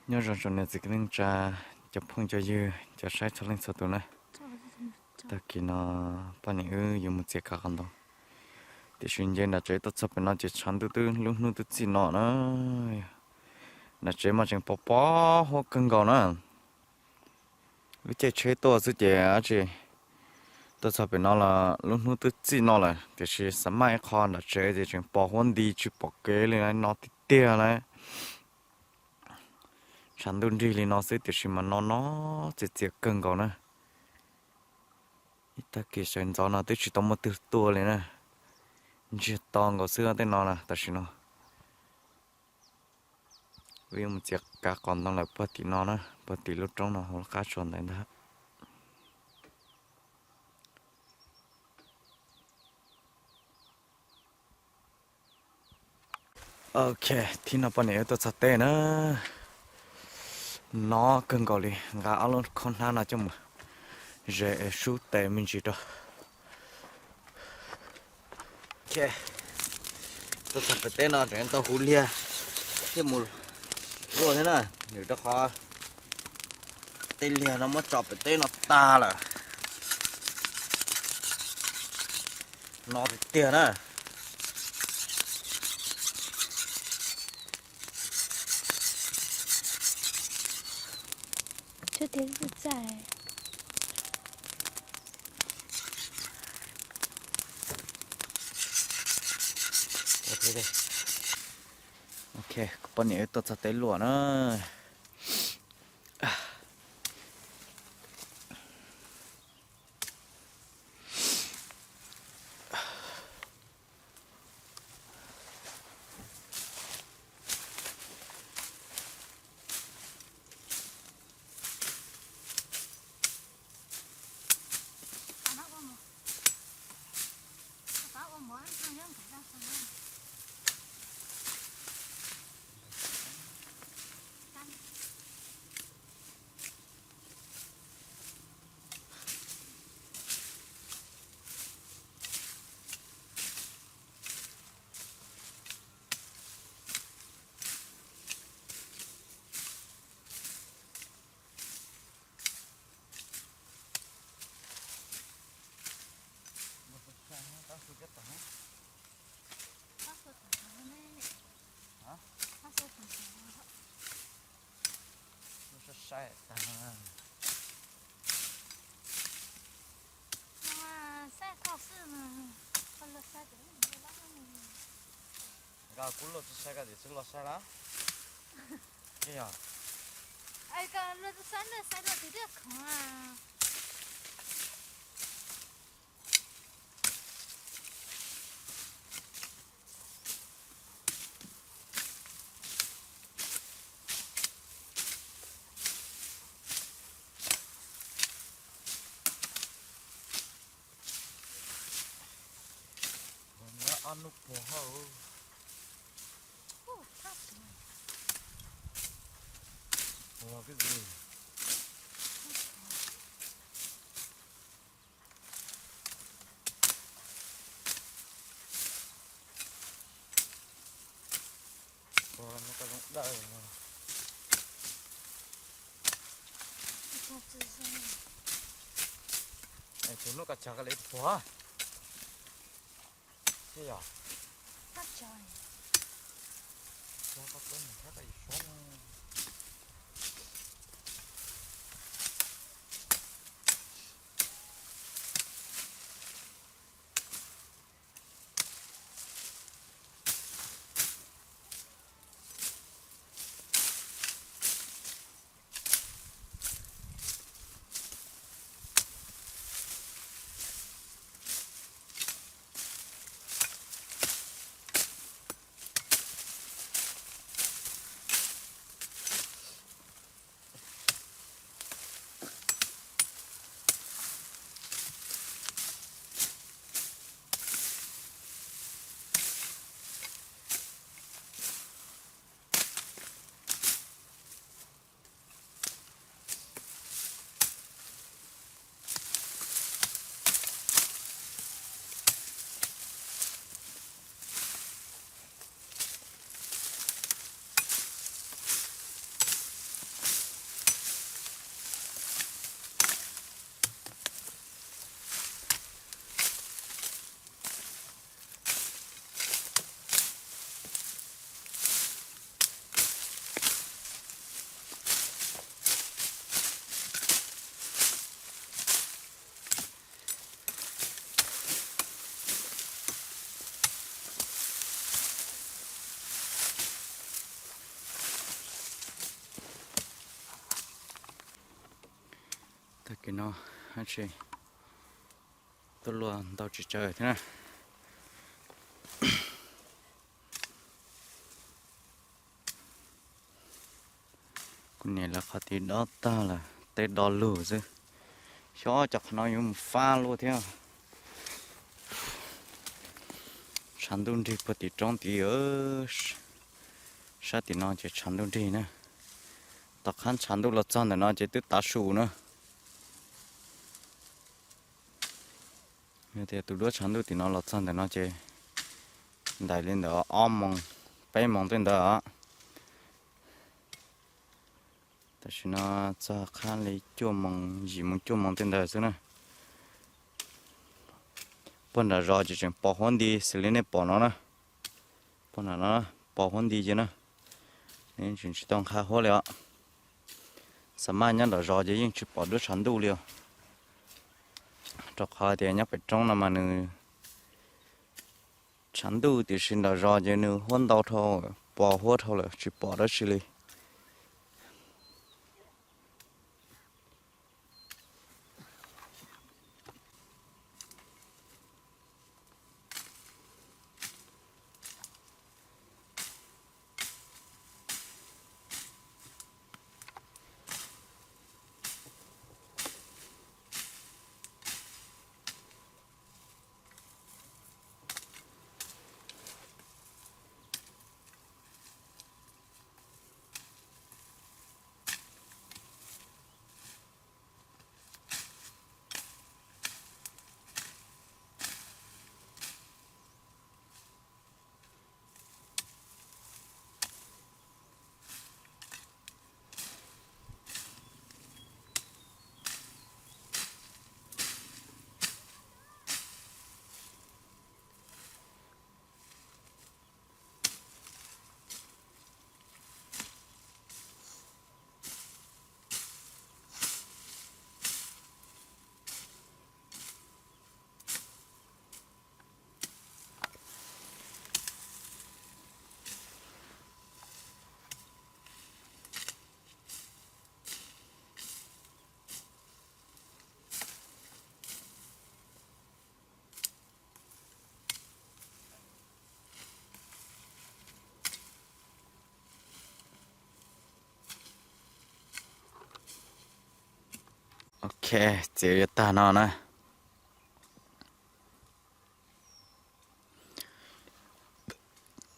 Nyob zoo tsoom niam txiv kwv tij neej tsa, cov phooj cov ywg, cov saib txhua leej txhua tus na. Tag kis no poj niam wb yuav mus txiav kav qos ntoo, tiam sis nce nram tsev tuaj txog pem no ces tshav ntuj twb lub hnub twb txij no na. Nram tsev mas tseem pos pos huab kawg nkaus na. Wb caij tsheb tuaj xwb ces dab tsi tuaj txog pem no los lub hnub twb txij no lawm, tiam sis xav maj ib qho nram tsev ces tseem pos huab nti tsis pom kev li no tiag tiag na. Tshav ntuj nrig li no xwb tiam sis mas no no txias txias kawg nkaus na. Ib tag kis sawv ntxov no twb tsis tau muaj twg tuaj li na. Ntsiag to nkaus xwb tej no na tam sim no. Wb yuav mus txiav kav qos ntoo lawm puag tim no na, puag tim lub roob no hauv lub qab tsua ntawd ntag. Ok, thib no poj niam wb tuaj txog teb na. No kawg nkaus li, nqa ob lub khaub hnab no coj mus ze sub tes me ntsis rau. Ok, tuaj txog pem teb no tseem tau huv liag thiab mus luaj thiab na, nws rau qhov tej liag no muab tso pem teb no tag lawm. No tiag tiag na. Ok, poj niam wb tuaj txog teb luaj na. Sai sai tag. Nkawd kuj luaj tsis sai koj tias tsis luaj sai na. Yog. Ob hnub puag hauj. Puag kib zis. Puag no koj zoo dawj no. Tus hnub koj tsag koj li puag. Thiab yog. Koj puab mus thab koj yus suab no. Tag kis no, ab tsi, tuaj luaj ntau tsis tsawg thiab na. Kuv niam lawv qhov tid dob tag lawm, teb do lug xwb. Xyov cov qhov no yuav mus fab luaj thiab. Tshav ntuj nrig puag tim roob tid. Sab tim no ces tshav ntuj nrig na. Tom qab tshav ntuj los txog ntawm no ces twb tav su na. Yog tias tus duab tshav ntuj tim no los txog ntawm no ces ntais li ntawd ob moos, peb moos tej ntawd. Tam sim no txog qab li cuaj moos, yim moos cuaj moos tej ntawd xwb na. Puag nram zos ces tseem pos huab nti xws li nej pom no na. Puag nram no pos huab nti ces na, tseem tsis tau nqha huab li os. Xa maj nyob nram zos ces yeej tsis pom duab tshav ntuj li os. Rau qhov tias nyob pem roob no mas nws tshav ntuj tiam sis nram zos ces nws huab ntau dhau, pos huab dhau lawm tsis pom dab tsi li. Ok, txiav yuav tag no na.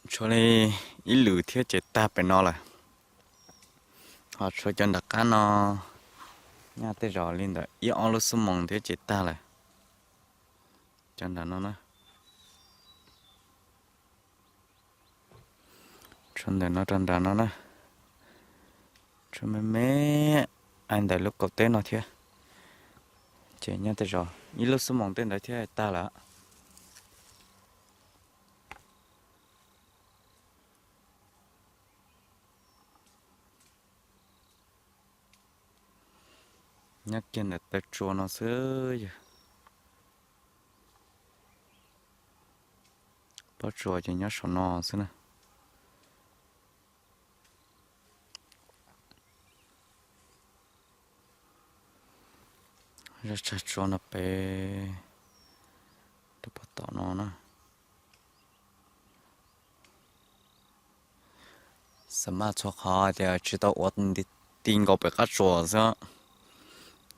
Tshuav li ib lwm thiab ces tag pem no lawm. Ho tshuav cov nram qab no, nyaj tej zaum li ntawm ib ob lub xuab moos thiab ces tag lawm. Cov nram no na, tshuav ntawm no rau nram no na, tshuav me me ntawm lub kaum teb no thiab. Ces nyaj tej zaum ib lub xuab moos tej ntawd thiab tag lawm. Nyob kiag ntawm taw tsua no xwb yog. Pob tsuas ces nyob saum no xwb na. Zaj tsag tsua no pem rau pob tom no na. Xa maj txhua qhov tias tsis tau ua ti nkaus pem qab tsuas xwb.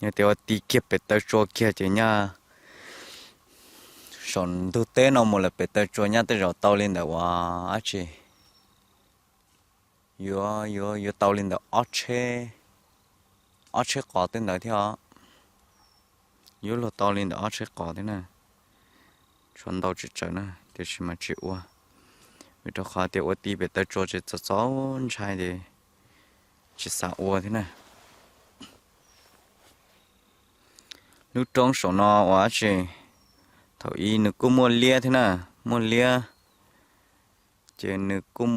Yog tias ua ti kiag pem taw tsua kiag ces nyaj saum ntug teb no mus lawm pem taw tsua nyaj tej zaum tau li ntawm ua dab tsi, yuav yuav yuav tau li ntawm ob tsheb qos tej ntawd thiab os. Yuav luag tau li ntawm ob tsheb qos thiab na. Tshuav ntau tsis tsawg na tiam sis mas tsis ua, vim rau qhov tias ua ti pem taw tsua ces txaus txaus ntshai ces tsis xav ua thiab na. Lub roob saum no ua dab tsi, thaum ub nws kuj muaj liab thiab na, muaj liab. Ces nws kuj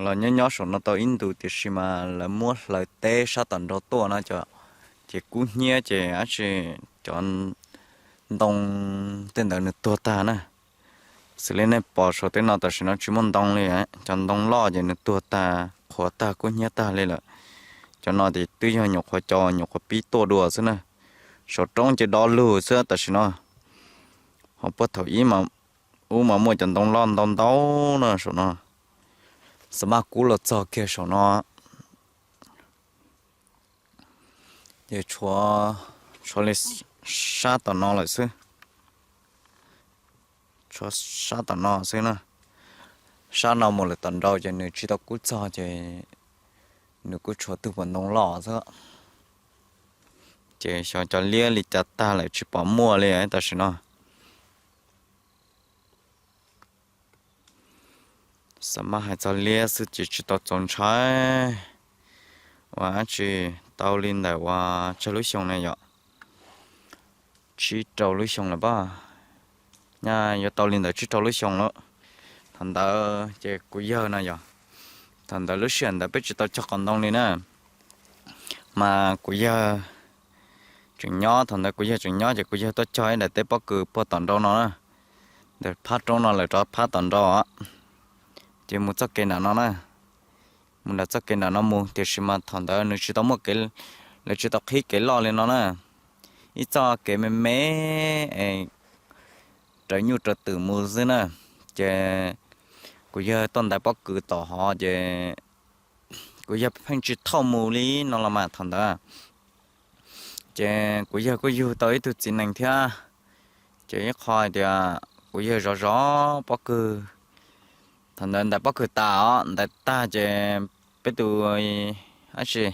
los nyob nyob saum no tau ib ntus tiam sis mas lawv muab hlawv teb sab tom nraud tuaj no ces kub hnyiab ces dab tsi cov ntoo tej ntawd nws tuag tag na. Xws li nej pom saum tej no tam sim no tsis muaj ntoo li, cov ntoo loj ces nws tuag tag qhuav tag kub hnyiab tag li lawm. Cov no ces twb yog nyuam qhuav co nyuam qhuav pib tuaj dua xwb na. Saum roob ces do lug xwb tam sim no. Ho puag thaum ub mas muaj cov ntoo loj ntau ntau na saum no. Xav mas kub los txog kiag saum no. Ces tshuav, tshuav li sab tom no lawm xwb. Tshuav sab tom no xwb na. Sab no mus lawm tom nraud ces nws tsis tau kub txog ces nws kuj tshuav tug puas ntoo loj xwb. Ces xyov cov liab li cas tag lawm tsis pom muaj li tam sim no. Xav mas hais txog liab xwb ces tsis tau txaus ntshai. Ua dab tsi tau li ntawm uas tsawg lub xyoo na yom, tsib rau lub xyoo lawm pab. Nyaj yuav tau li ntawm tsib rau lub xyoo lawm. Thaum ntawd ces kuv yawg no yog, thaum ntawd lub sij hawm ntawd peb tsis tau cog qos ntoo li na, mas kuv yawg tseem nyob, thaum ntawd kuv yawg tseem nyob ces kuv yawg tuaj cog ib daim teb pob kws puag tom nraud no na, ntawm phab roob no lawm rov phab tom nraud, ces mus txoj kev nram no na, mus nram txoj kev nram no mus, tiam sis mas thaum ntawd nws tsis tau muaj kev, lawv tsis tau qhib kev loj li no na, ib txoj kev me me es raws nyuj raws twm mus xwb na. Ces kuv yawg tuaj ntaiv pob kws tom hov ces kuv yawg pheej tsis thauj mus li no los mas thaum ntawd. Ces kuv yawg kuj yug tau ib tug txiv nees thiab, ces ib qho hais tias kuv yawg zov zov pob kws, thaum ntawd ntaiv pob kws tas os, ntaiv tag ces peb tus, ab tsi,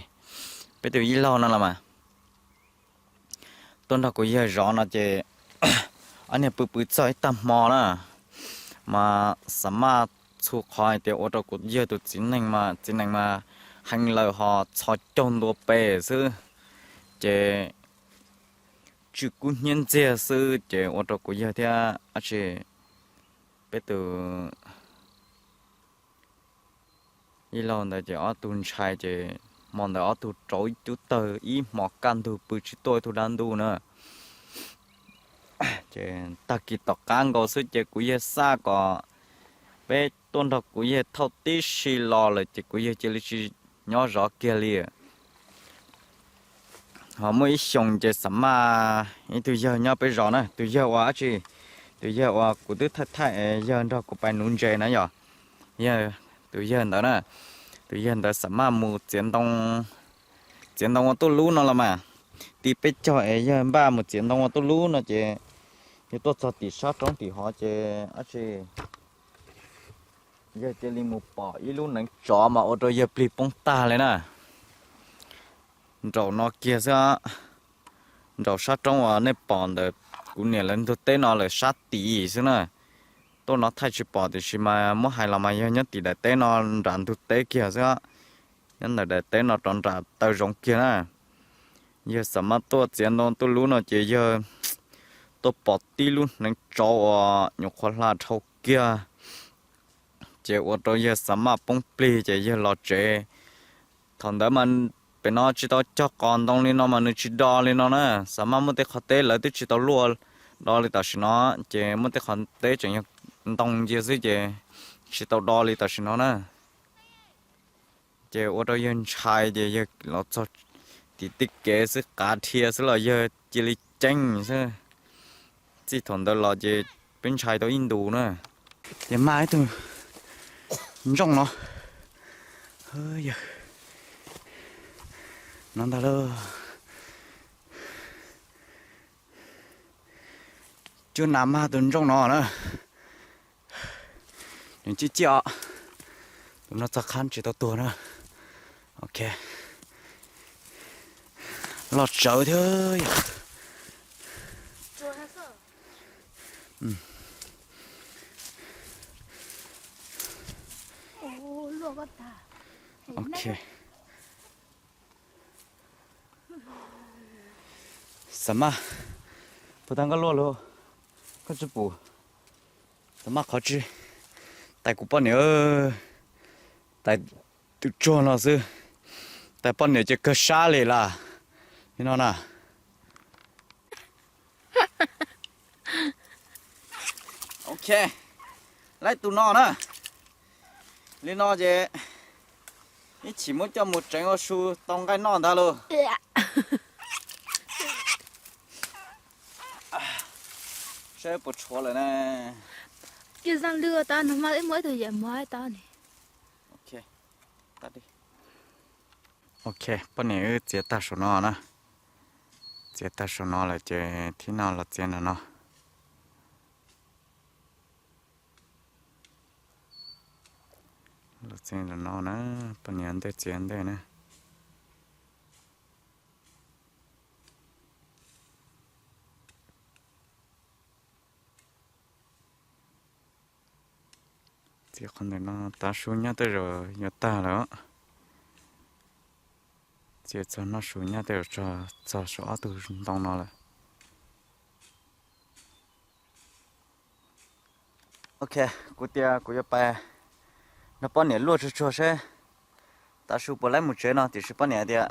peb tus yij laug no los mas tuaj nrog kuv yawg zov no ces ob niag pw pw txog ib tag hmo na, mas xav mas txhua qhov hais tias ua rau kuv yawg tus txiv nees mas, txiv nees mas heev lawm ho txhos caug ntua pes xwb, ces tsw kub hnyiab ntxiag xwb ces ua rau kuv yawg thiab ab tsi, peb tus yij laug ntawd ces ob tug ntshai ces hmo ntawd ob tug rauv ib cub tawg ib hmo kaj ntug pw tsis tuaj ib tug dab ntub na. Ces tag kis tom qab nkaus xwb ces kuv yawg xaj kom peb tuaj nrog kuv yawg thauj tib si los lawm ces kuv yawg cia li tsis nyob zov kiag li. Ho muaj ib xyoo ces xav mas ib tug yawg nyob peb zos na, tus yawg uas ab tsi, tus yawg uas kuv twb thaij thaij es yawg nrog kuv pais nuv ntses na yom, yawg, tus yawg ntawd na, tus yawg ntawd xav mas mus txiav ntoo, txiav ntoo ua tuj lub no los mas, ti peb caug es yawg npaj mus txiav ntoo ua tuj lub no ces yawg tuaj txog tim sab roob tim hov ces ab tsi, yawg cia li mus pom ib lub neev tsov mas ua rau yawg plig poob tag li na. Nraum no kiag xwb, nraum sab roob uas nej pom ntawm kuv niam lawv ntug teb no lawm sab tid xwb na. Tuaj no thaij tsis pom tiam sis mas muab hais los mas yog nyob tim daim teb no nram ntug teb kiag xwb, nyob ntawm daim teb no rov nram taw zoov kiag na. Yawg xav mas tuaj txiav ntoo tuj lub no ces yawg tuaj pom tib lub neev tsov uas nyuam qhuav hla dhau kiag, ces ua rau yawg xav mas poob plig ces yawg los tsev. Thaum ntawd mas pem no tsis tau cog qos ntoo li no mas nws tsis do li no na, xav mas muaj tej qhov teb lawv twb tsis tau luaj do li tam sim no, ces muaj tej qhov teb tseem yog ntoo ncia xwb ces tsis tau do li tam sim no na. Ces ua rau yawg ntshai ces yawg los txog tim tej kev xwb qav dhia xwb los yawg cia li ceeb xwb. Txij thaum ntawd los ces peb ntshai tau ib ntus na. Ces mag ib tug ntsooj no, no ntag lauj. Cuab nas mag tus ntsooj no na. Nws ciaj ciaj os. Tus no txog qhab tsis tau tuag na. Ok. Loj tsawv thiab yom. Ok. Xav mas, puas tau nkauj luaj lauj? Koj tsis pum. Xav mas qhov tsis, tais kuv poj niam, tais tus tsuag no xwb, tais poj niam ces kawg sab li las. Li no na. Ok, laib tus no na. Li no ces ib chim muab coj mus tseev ua su tau nqaij noj ntag lauj. Seb puas tshuav lawm na. Cia zaj lwj tau no mas ib muaj ib tug yam mov tau ne. Ok, poj niam wb txiav tag saum no na. Txiav tag saum no lawm ces thib no los txiav nram no. Los txiav nram no na, poj niam ntej txiav ntej na. Txiav qhov ntawm no tav su nyob tej zaum yuav tag lawm. Txiav txog noj su nyob tej zaum txog saum ob tug ntoo no lawm. Ok, kuv tias kuv yuav pais nrog poj niam luaj tsuag tsuag seb tav su puas laib mus tsev no, tiam sis poj niam tias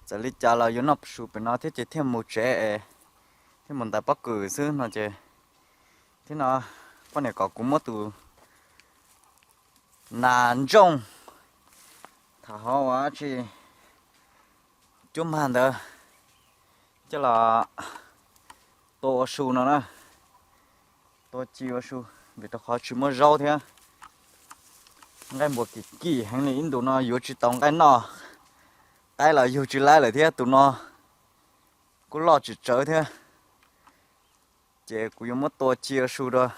txawm li cas los yuav noj su pem no thiab ces thiaj mus tsev es thiaj mus ntais pob kws xwb no ces thiab no poj niam kom kuv muab tus nas ntsooj thaum hauv ua tsi cuab mag ntawd coj los tua ua su no na. Tua ci ua su, vim rau qhov tsis muaj zaub thiab. Nqaij npua kim kim heev li, ib ntus no yuav tsis tau nqaij noj. Qaib los yug tsis laib lawm thiab, tus no kuj loj tsis tsawv thiab. Ces kuv yuav muab tua ci ua su rau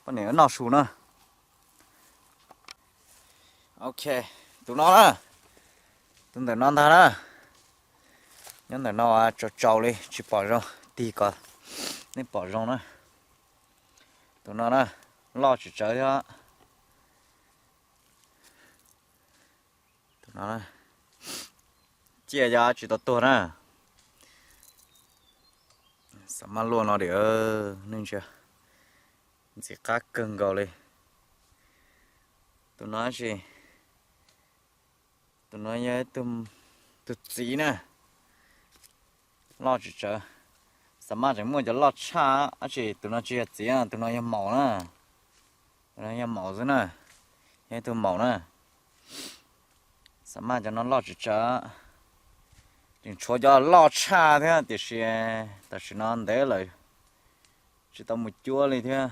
poj niam noj su na. Ok, tus no na, tus ntawm no ntag na. Nyob ntawm no tsaus tsaus li tsis pom zoo, tig kom nej pom zoo na. Tus no na, loj tsis tsawv thiab. Tus no, ciaj yog tsis tau tuag na. Xav maj luaj no diam, nej ntsia, ntxim qab kawg nkaus li. Tus no tsis, tus no yog tus txiv na. Loj tsis tsawv, xav maj tseem muaj cov loj tshaj, tab sis tus no tsis yog txiv, tus no yog maum na. Tus no yog maum xwb na, yog ib tug maum na. Xav maj cov no loj tsis tsawv, tseem tshuav cov loj tshaj thiab tiam sis tam sim no ntev lawm tsis tau mus cuab li thiab.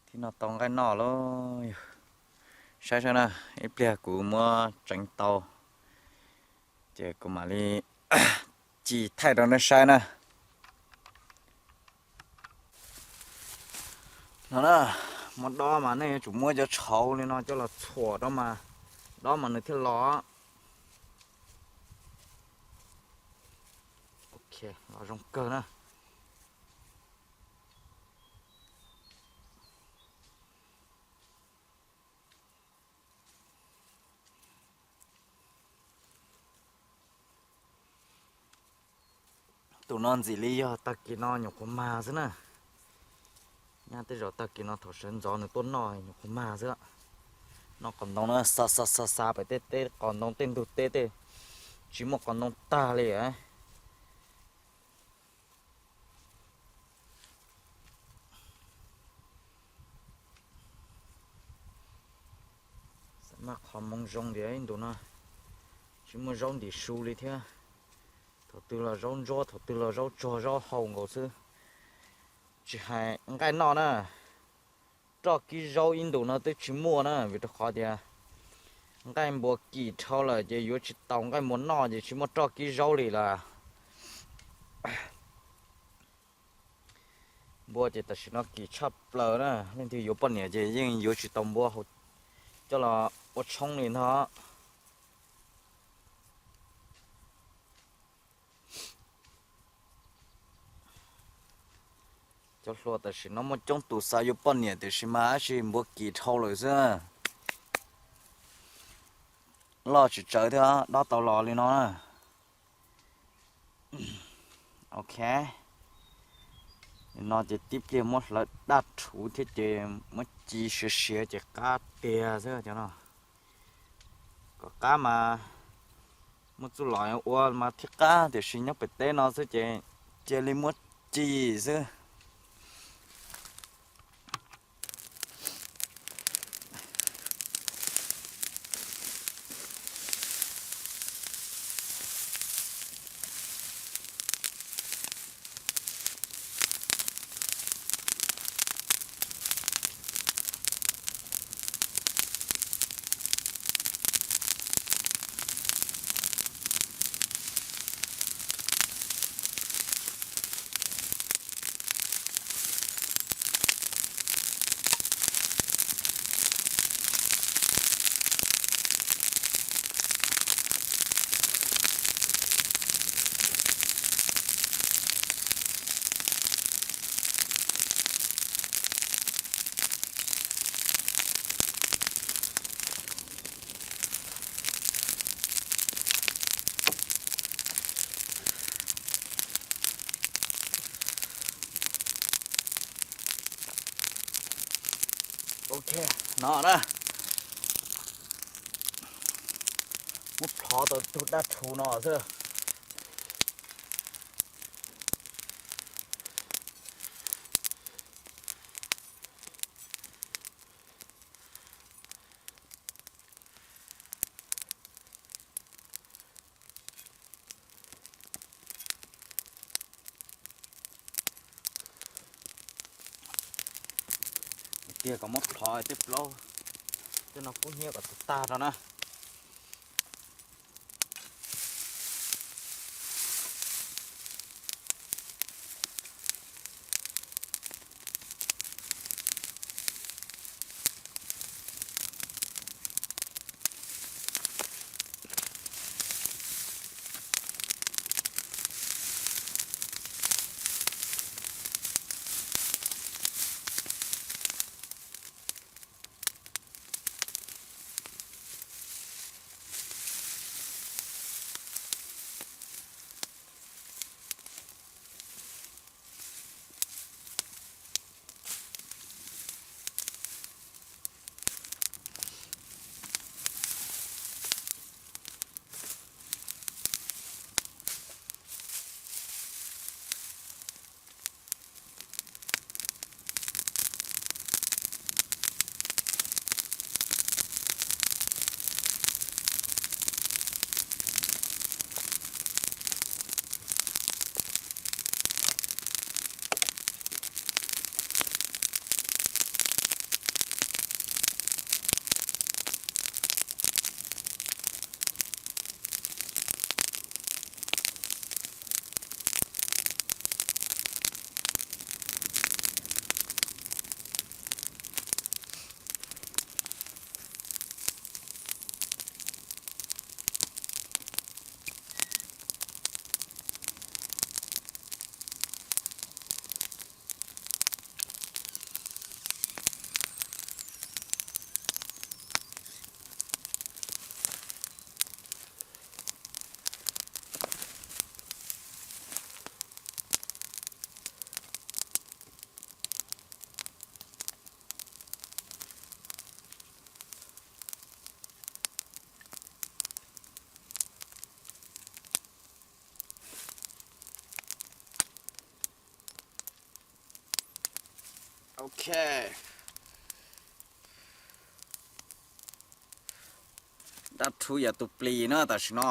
Thib no tau nqaij noj lawm. Saib saib na, ib pliag kuv muab tseev tau ces kuv mam li ci thaij rau nej saib na. No na, muab dob mas nej yuav tsum muab cov tshauv li no coj los txhuam dob mas, dob mas nws thiaj los. Ok, los zoo kawg na. Tus no ntxim li yog tag kis no nyuam qhuav mag xwb na. Nyab tej zaum tag kis no thaum sawv ntxov nws tuaj noj nyuam qhuav mag xwb. Noj qos ntoo na, xa xa xa xa pem tej teb qos ntoo tej ntug teb tej, tsis muaj qos ntoo tag li. Xav maj qhov moo zoo tias ib ntus no tsis muaj zaub ntim su li thiab. Thaum twg los zaub ntsuab, thaum twg los zaub tsuag zaub hau nkaus xwb. Tsis hais nqaij noj na, roj kib zaub ib ntus no twb tsis muaj na, vim rau qhov tias nqaij npua kim dhau lawm ces yuav tsis tau nqaij npua noj ces tsis muaj roj kib zaub li lawm. Npua ces tam sim no kim tshaj plaws na, leej twg yuav poj niam ces yeej yuav tsis tau npua coj los ua tshoob li ntag. Cov hluas tam sim no muaj coob tus xav yuav poj niam tiam sis mas dab tsi npua kim dhau lawm xwb. Loj tsis tsawv thiab dob tau los li no na. Ok, no ces tib pliag muab hlawv daj rhuv thiab ces muab ci siav siav ces qab tiag xwb cov no. Kom qab mas muaj txuj lom ua mas thiaj qab tiam sis nyob pem teb no xwb ces cia li muab ci xwb. No na, muab plhov tau tug dab rhuv no xwb. Tiag kom muab plhov tej plaub tej no kub hnyiab kom tag tag rau na. Ok. Dab rhuv yam tus plis na tam sim no.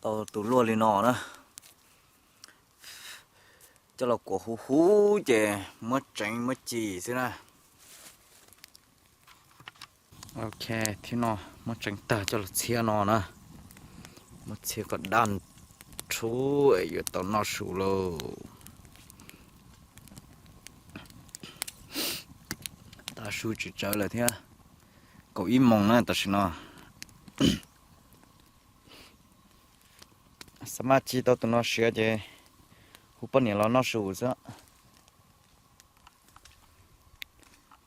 Tau tus luaj li no na, coj los kuam huv huv ces muab tseev muab ci xwb na. Ok, thiab no muab tseev tag coj los txhiab no na, muab txhiab kom daj rhuv yuav tau noj su lauj. Tav su tsis tsawv lawm thiab, kaum ib moos na tam sim no. Xav mas tsis tau tus no siav ces hu poj niam los noj su xwb.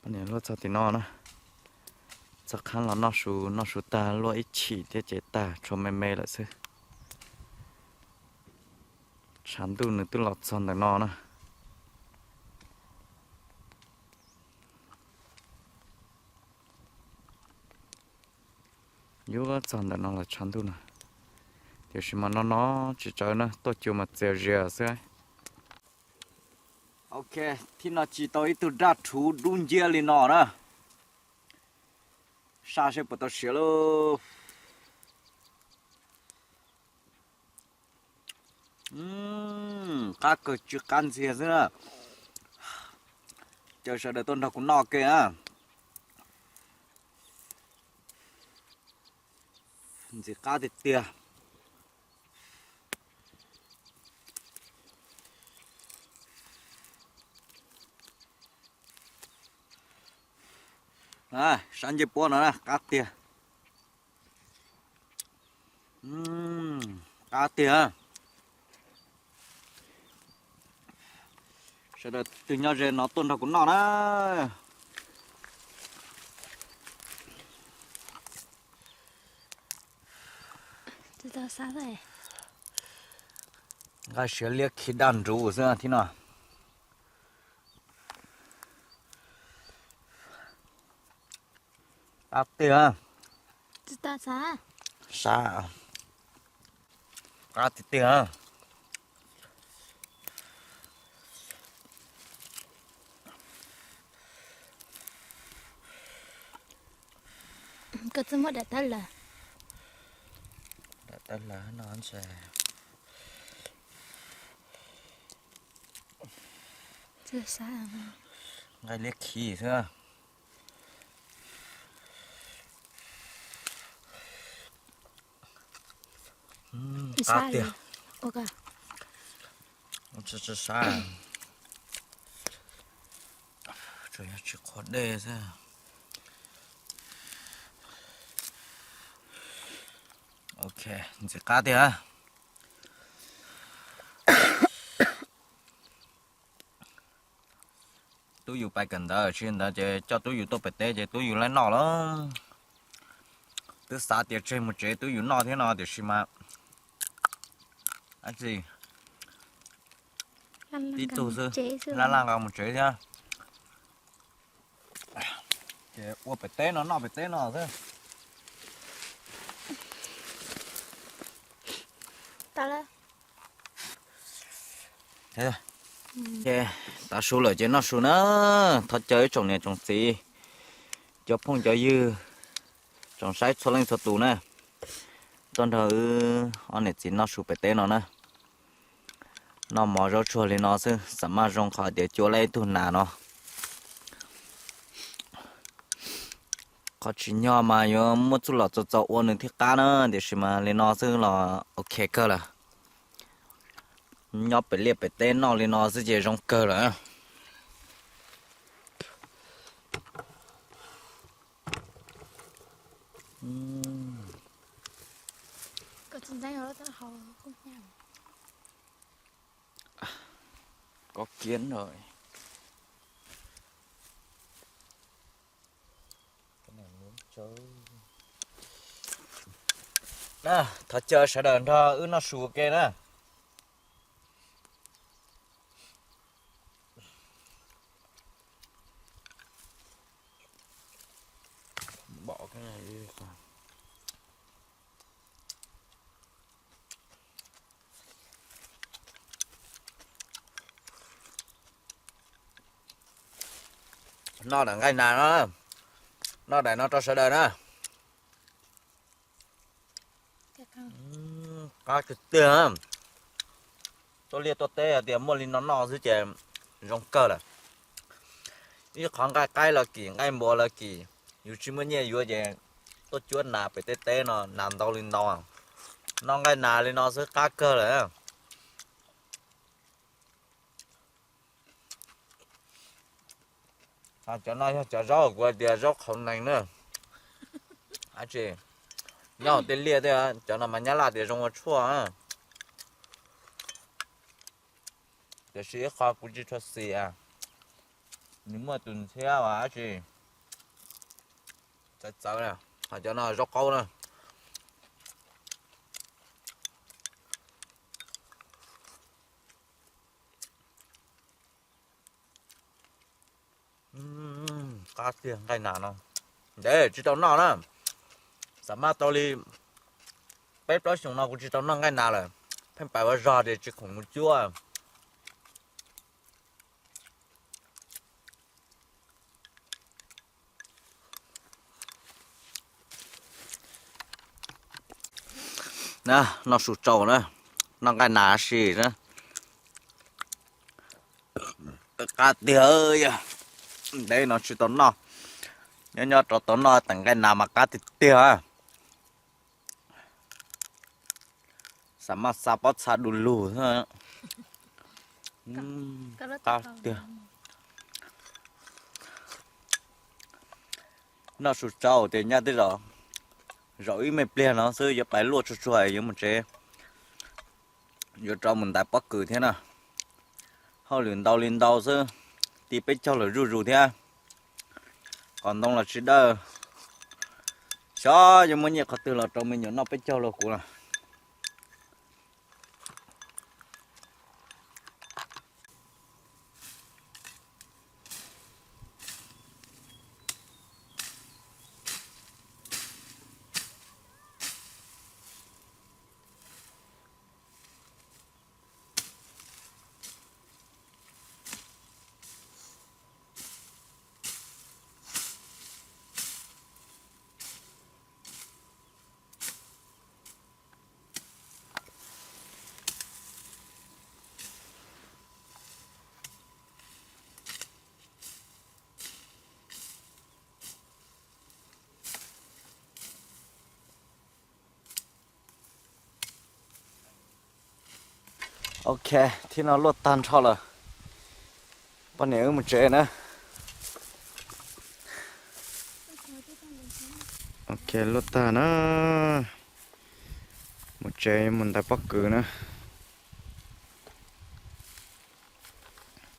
Poj niam luaj txog tim no na, txog qhab los noj su, noj su tag luaj ib chim thiab ces tag, tshuav me me lawm xwb. Tshav ntuj nws twb los txog ntawm no na. Yuav txog ntawm no los tshav ntuj no, tiam sis mas no no tsis tsawv na, tuaj cua mas txias zias xwb. Ok, thib no tsis tau ib tug daj rhuv dub nciab li no na. Saj seb puas tau siav lauj. Qab kawg, tsw qab ntxiag xwb na. Caw sawv daws tuaj nrog kuv noj ke na. Ntxim qab tiag tiag. Sab ncej puab no na, qab tiag. Qab tiag. Sawv daws twg nyob ze no tuaj nrog kuv noj na. Nqaij siav liab khi daj nruv xwb thib no. Qab tiag. Sab. Qab tiag tiag. Koj twb muab daim tawb lawm. Daim tawb lawm no ntshe. Nqaij liab khi xwb. Qab tiag. Tsis sab, tsuas yog tsis qhuav dej xwb. Ok, ntxim qab tiag. Tub yus pais kawm ntawv tsis ntawd ces coj tub yus tuaj pem teb ces tub yus laib noj lawm. Twb xav tias tseg mus tsev tub yus noj thiab no tiam sis mas dab tsi, tib tug xwb, laj laj nqa mus tsev thiab. Ces ua pem teb no noj pem teb no xwb. Tav su lawm ces noj su na. Thov caw ib tsoom niam tsoom txiv, cov phooj cov ywg, tsoom saib txhua leej txhua tus na, tuaj nrog wb ob niam txiv noj su pem teb no na. Noj mov zaub tsuag li no xwb xam maj zoo qhov tias cua laib ib tug nas no. Qhov tsim nyog mas yuav muaj txuj lom txaus txaus ua nws thiaj qab na, tiam sis mas li no xwb los ok kawg lawm. Nyob pem liaj pem teb noj li no xwb ces zoo kawg lawm. Có kiến rồi. Thov caw sawv daws nrog wb noj su ua ke na. Noj daim nqaij nas no, noj daim no rau sawv daws na. Qab tiag tiag. Tuaj liaj tuaj teb hais tias muaj li no noj xwb ces zoo kawg lawm. Ib qhov nqaij qaib los kim, nqaij npua los kim, yus tsis muaj nyiaj yuav ces tuaj cuab nas pem teb teb no, nas ntau li ntau. Noj nqaij nas li no xwb qab kawg lawm. Cov no yog cov zaub kuv hais tias zaub qhauv nees na. Dab tsi, nyob hauv tej liaj tej, cov no mas nyab laj tias zoo ua tshuaj. Tiam sis ib qho kuv tsis tshua xis, nws muaj tus ntxhiab as dab tsi txawv txawv na. Ho cov no zaub qaub na. Qab tiag nqaij nas no. Ntev tsis tau noj na. Tam maj tau li peb plaub xyoos no kuv tsis tau noj nqaij nas lawm, pheej pais ua zog ces tsis khoom mus cuab. Na, noj su tsau na, noj nqaij nas sim na. Qab tiag, yog ntev no tsis tau noj, nyob nyob rov tau noj teem nqaij nas mas qab tiag tiag. Xav maj xa pob txha du lug xwb. Qab tiag. Noj su tsau tias nyaj tej zaum, zaum ib me pliag no xwb yuav pais luaj tsuag tsuag yuav mus tsev, yuav rov mus ntais pob kws thiab na. Hauj lwm ntau li ntau xwb, ti peb caug lawm zuj zus thiab. Qos ntoo los tsis dawj, xyov yuav muab nyiaj qhov twg los rau me nyuam noj peb caug los kuv na. Ok, thib no luaj tag nrho lawm. Poj niam wb mus tsev na. Ok, luaj tag na. Mus tsev mus ntais pob kws na.